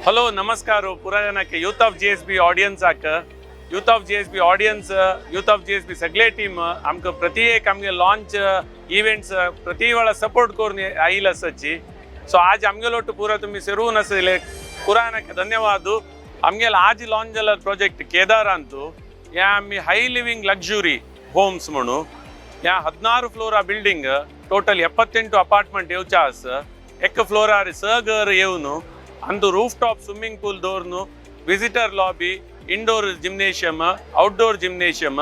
Hello ನಮಸ್ಕಾರ ಪುರಾ ಜನಕ್ಕೆ youth of GSB ಆಡಿಯನ್ಸಾक. Youth of GSB audience, Youth of GSB सगळे टीम आमकां प्रति एक आमगे लॉन्च इव्हेंट्स प्रति वेळा सपोर्ट करून आयिल आसाची. सो आज आमगेलो पुरा तुमी सेरून आसले पुरायनाक धन्यवाद. आमगेलो आज लॉन्च जाला प्रोजेक्ट केदारांतू. ह्या आमी हाय लिव्हिंग लक्झुरी होम्स म्हणू. ह्या 16 ಫ್ಲೋರ ಬಿಲ್ಡಿಂಗ್, ಟೋಟಲ್ 78 ಅಪಾರ್ಟ್ಮೆಂಟ್ येवचे आस. एक ಫ್ಲೋರಾर स घर येवन ಅಂದು ರೂಫ್ ಟಾಪ್ ಸ್ವಿಮ್ಮಿಂಗ್ ಪೂಲ್ ದೋರ್ನು, visitor lobby, indoor gymnasium, outdoor gymnasium.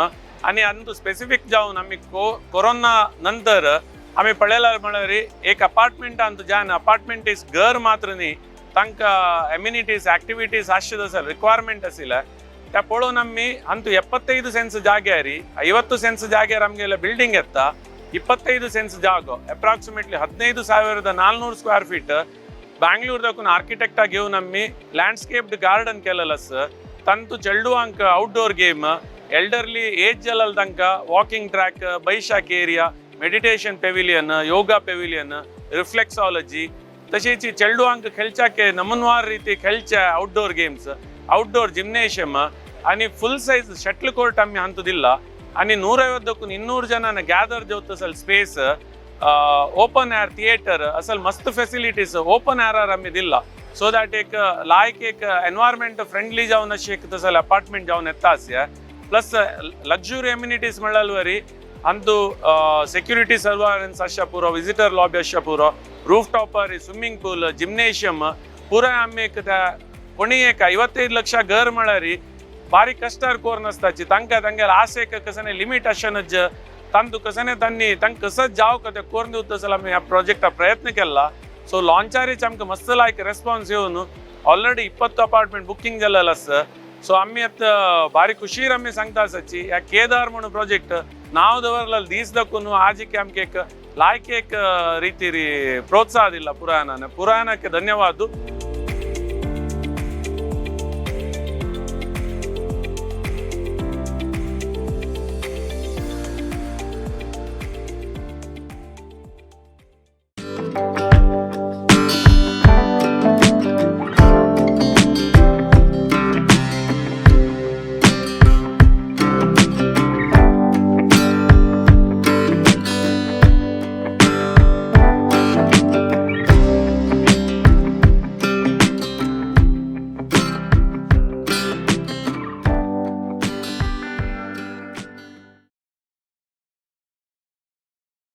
आनी अंतू स्पेसिफीक जावन आमी कोरोना नंतर आमी पळयल्यार म्हळ्यार एक अपार्टमेंटांत जान अपार्टमेंट is घर मात्र न्ही, तांकां एम्युनिटीज, ऍक्टिविटीज आसचे आसा, रिक्वायरमेंट आशिल्ले त्या पळोवन आमी ಅಂತು 75 ಸೆನ್ಸ್ ಜಾಗ್ಯಾರಿ, 50 ಸೆನ್ಸ್ ಜಾಗ್ಯಾರ ನಮಗೆಲ್ಲ ಬಿಲ್ಡಿಂಗ್ ಎತ್ತ 25 ಸೆನ್ಸ್ ಜಾಗ, ಅಪ್ರಾಕ್ಸಿಮೇಟ್ಲಿ 15,400 ಸ್ಕ್ವೇರ್ ಫೀಟ್. ಬ್ಯಾಂಗ್ಳೂರ್ದಕ್ಕೂ ಆರ್ಕಿಟೆಕ್ಟ್ ಆಗಿ ನಮ್ಮಿ ಲ್ಯಾಂಡ್ಸ್ಕೇಪ್ಡ್ ಗಾರ್ಡನ್ ಕೆಲಲಸ್ ತಂತು ಚೆಲ್ಡುವಾಂಕ್ ಔಟ್ಡೋರ್ ಗೇಮ್, ಎಲ್ಡರ್ಲಿ ಏಜ್ ತನಕ ವಾಕಿಂಗ್ ಟ್ರ್ಯಾಕ್, ಬೈಶಾಕ್ area, meditation pavilion, yoga pavilion, reflexology, तशेंच चेडवांक खेळच्याके नमनवार ರೀತಿ खेळचे ಔಟ್ಡೋರ್ ಗೇಮ್ಸ್, ಔಟ್ಡೋರ್ ಜಿಮ್ನೇಷಿಯಂ आणि ಫುಲ್ ಸೈಜ್ ಶಟ್ಲ್ ಕೋರ್ಟ್ ಆಮಿ ಹಂತದಿಲ್ಲ. आणि 150ಕ್ಕೂ 200 ಜನನ ಗ್ಯಾದರ್ ಜೋತ್ ಅಸಲ್ ಸ್ಪೇಸ್, ಓಪನ್ ಏರ್ ಥಿಯೇಟರ್, ಅಸಲ್ ಮಸ್ತ್ ಫೆಸಿಲಿಟೀಸ್ ಓಪನ್ ಏರ್ ಆಮಿ ದಿಲ್ಲ. ಸೊ that एक लायक एक एनवायरमेंट फ्रेंडली जावन अशी एक तसले अपार्टमेंट जावन येता आसया. प्लस लक्झुरी एम्युनिटीज म्हणल्यार अंतू ಸೆಕ್ಯೂರಿಟಿ ಸರ್ವರೆನ್ಸ್ आसच्या पुरो, विजिटर लॉबी आसच्या पुरो, रूफ टॉपर स्विमिंग पूल, जिम्नेशियम पुराय. आमी एक त्या कोणी एक 55 ಲಕ್ಷ घर म्हळ्यार बारीक कष्टार कोर नासताची. तांकां तांगेले आशेक कसने लिमिट आसनज तांतू कसने तांणी तांकां कसत जाव ते कोरून दिवता जाल्यार आमी ह्या प्रोजेक्टा प्रयत्न केला. ಸೊ ಲಾಂಚಾरीच आमकां मस्त लायक रेस्पॉन्स येवन ऑलरेडी 20 अपार्टमेंट बुकिंग जालेलं आसा. सो आमी आतां भारी खुशीर आमी सांगता आसाची, ह्या केदार म्हणून प्रोजेक्ट नाव दवरलें दीस दाखून आजिके आमकां एक लायक एक ರೀತಿ ಪ್ರೋತ್ಸಾಹ ದಿಲ್ಲ ಪುರಾಣನ. ಪುರಾಣಕ್ಕೆ ಧನ್ಯವಾದ.